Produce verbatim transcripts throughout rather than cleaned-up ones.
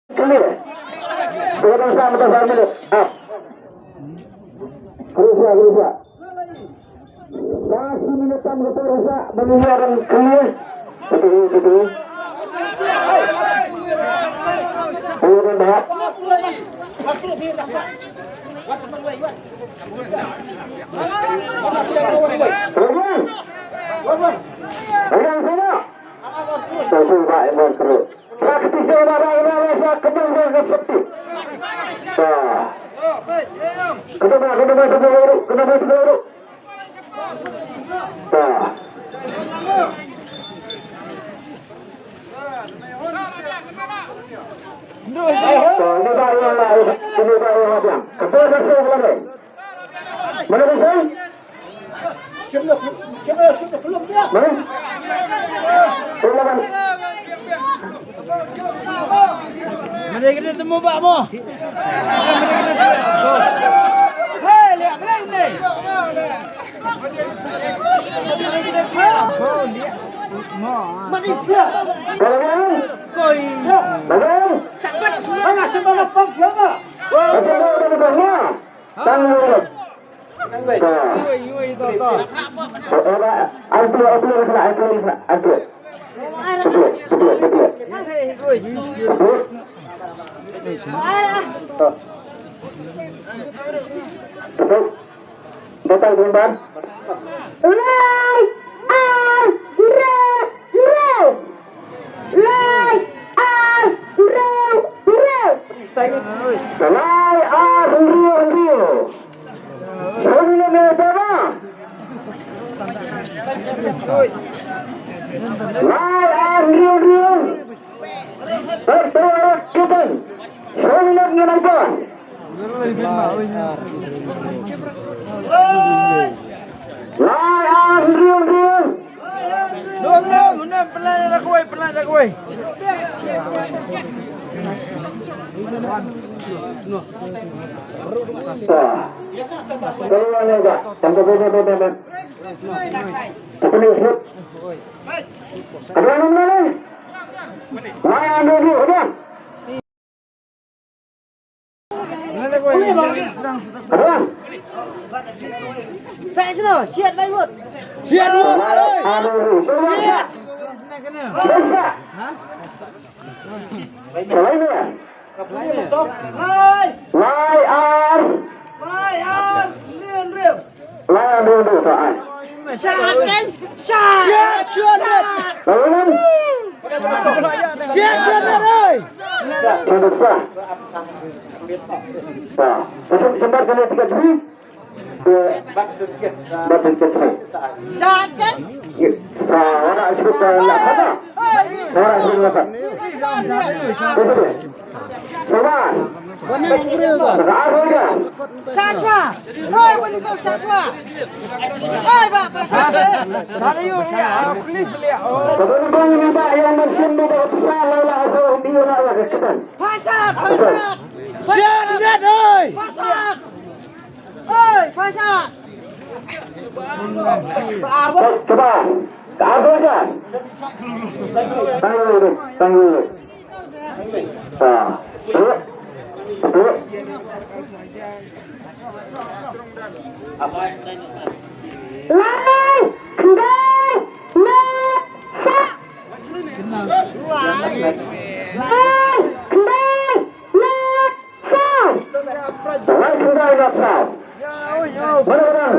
Clear. Dua minit, satu minit. Up. Kerusa, kerusa. Sa shi minit tam ka por rusa, ba ngi ïa kan clear. Betul, betul. Ayo kan, Bah. Regang. Regang sana. Betul, Bah, yang terus. Praktis, Bah, Bah, Bah, Bah, Bah, kena, kena, kena, safety. Bah. Kena, Bah, kena, Bah, kena, Bah, kena, Bah, kena, Bah. Bah. Bah, ini, Bah, ini, Bah, ini, ini, Bah, ini, Bah, ini. Kena, Bah, kena, Bah. Mana Bishoi? Mana? Silakan. Mari kita temu Pak Mo. Hei, lihat, lihat ni. Mana dia? Silakan. Koi. Silakan. Mana sembala pang siapa? Siapa? Tang dulu. Oi, oi, to, to. Oi, oi, oi, oi, oi, oi. Oi, oi, oi, oi. Oi. Oi. Oi. Lai ar hynriew hynriew. Lai ar hynriew hynriew. Lai ar hynriew hynriew. Sawdong ne ba. Lai ar hynriew hynriew. Sawdong ne ba. Sawdong ne ba. Lai ar hynriew hynriew. Num, num, num, pynlait da kawei, pynlait da kawei. Ta. Kawei ne ba. Tam, tam, tam, tam, tam. Apa ni, Yusuf? Ada yang mana ni? Lai ar hynriew hynriew, ada? Sa sino? Siat bai mut. Siat mut. Aduh, siat. Siat. Siat. Lai ar. Lai ar. Lai ar hynriew hynriew, to ai. Shot, shot. Shot, shot. Lalu kan? Shot, shot, shot, oi. Shot, shot. Shot. Shot, shot, shot. Shot, kan? Sa, ora shot, la, kata. Ora shot, la, kata. Shot, shot. Sabar. Sabar, sabar. Shot, shot. Oi, bani kau shot, shot. Oi, ba, ba, shot. Tadi yu, ya, please, ya. Oh. Kata ni bang ni, ba, yang mention ni, ba, pasal, la, la, so, dia, la, la, kata. Pasal, pasal. Shot, shot, oi. Pasal. Oi, pasal. Cuba. Ka ardo ja. Tang dulu, tang dulu. Ha. Duduk. Duduk. Lai, khyndai, nod, saw. Lai, khyndai, nod, saw. Lai khyndai nod saw. Mana orang?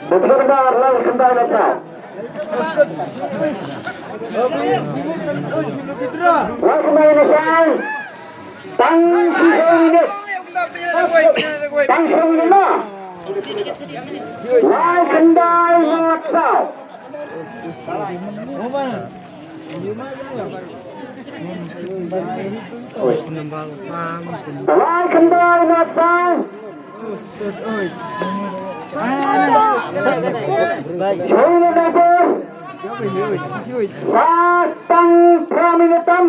Betul benar lai khyndai nod saw. Lai khyndai nod saw. Tang shi saw minit. Tang shi saw minit ma. Lai khyndai nod saw. Lai khyndai nod saw. Shong na neighbor. Sa tang phra minit tam.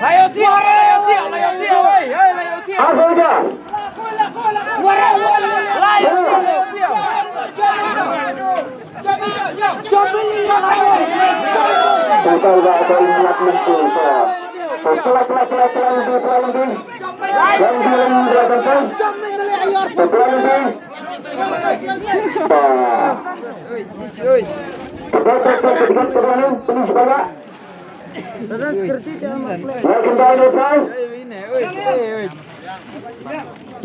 Layo tiak, layo tiak, layo tiak, wei, hei, layo tiak. Arphew hajar. Layo tiak, layo tiak. Total ba ko ingat mentu sa. Pela, pela, pela, pela, lebih, pela, lebih. Yang di dalam belakang kan? Pela, lebih. Bah. Pela, pela, pela, pela, pela, pela, pela, pela. Ya, kembali, Pak.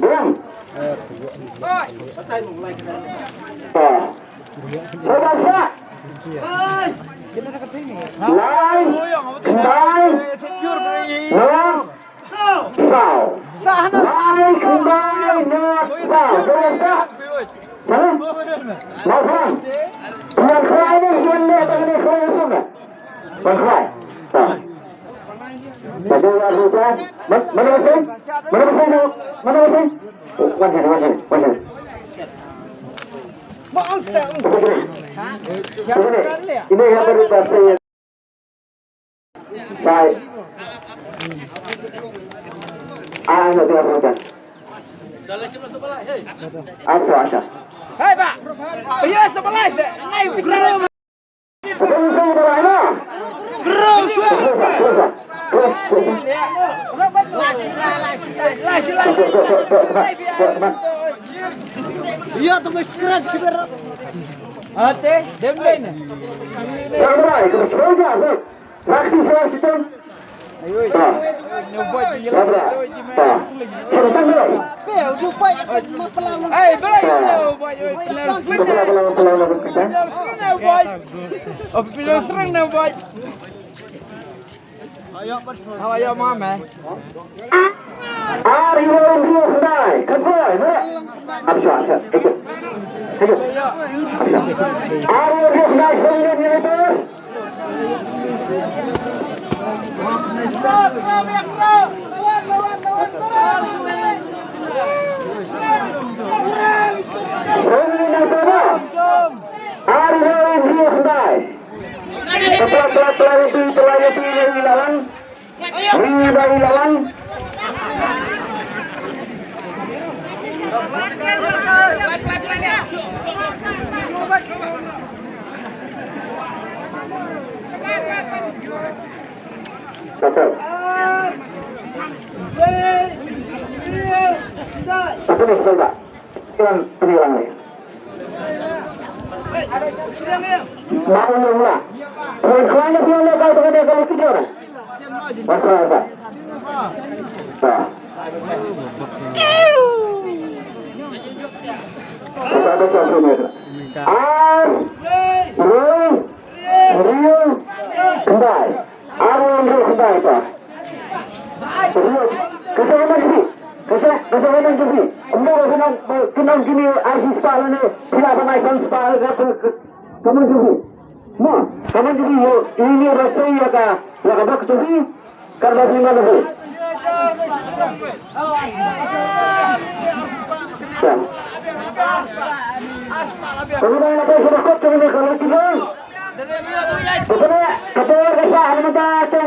Diam. Bah. Sabar, Pak. Lai, khyndai, nod, saw. Lai, khyndai, nod, saw. Salah, salah. Salah. Salah. Ban khrai ni, ban khrai ni, ban khrai ni, ban khrai. Salah. Salah. Mana, mana masing? Mana masing? Mana masing? One second, one second, one second. Ini yang baru saya. Sai. Ah, no, dia bukan. Acha, acha. Hei, Pak. Iya, sebelah. Naik bisa. Bukan saya, Pak, no. Terus, terus, terus, terus. Iya, tu mesti keren, sih, Ber. Ate, dem ben. Samurai, tu mesti keren, sih. Rakti salah situ. Ayo. Ta. Sabra. Ta. Sini, sini. Pe, udah baik, apa, pelang. Eh, pelang. Ta. Pelang, pelang, pelang, pelang, pelang. Apa pelang serang nak buat? Ayo, ayo, mama. Ar ïa u hynriew khyndai. Kynphai, ne? Absa, absa. Ito. Ito. Absa. Ar ïa u hynriew khyndai, shuwa ïa ito. Shuwa ïa ito, ne? Ar ïa u hynriew khyndai. Pla, pla, pla, ito, pla, ito, ito, ito, ito. Ri ba i lawan. Pasal. Apa ni, pasal tak? Tuan, pergi orang ni. Mau ni mula. Tuan, tuan, tuan, tuan, tuan, tuan, tuan, tuan. Pasal apa? Ah. Pasal apa, pasal apa? Ar, ri, ri, khyndai. Ar wan ruh khyndai, pa. Ruh. Ka sa ka man jong phi. Ka sa, ka sa ka man jong phi. Kumno ka sa ka man, ka man jong phi, ar shi spah lane phi lah ban ai san spah ka, ka, ka man jong phi. Mo, ka man jong phi, ïoh, ïoh, ïoh ba sa ïa ka, ïa ka bok jong phi. Kar ba phi man jong phi. Ka. Ka man jong phi, ka bok jong phi, ka man jong phi. Ka pyneh, ka pyneh ka sa, ka man jong phi.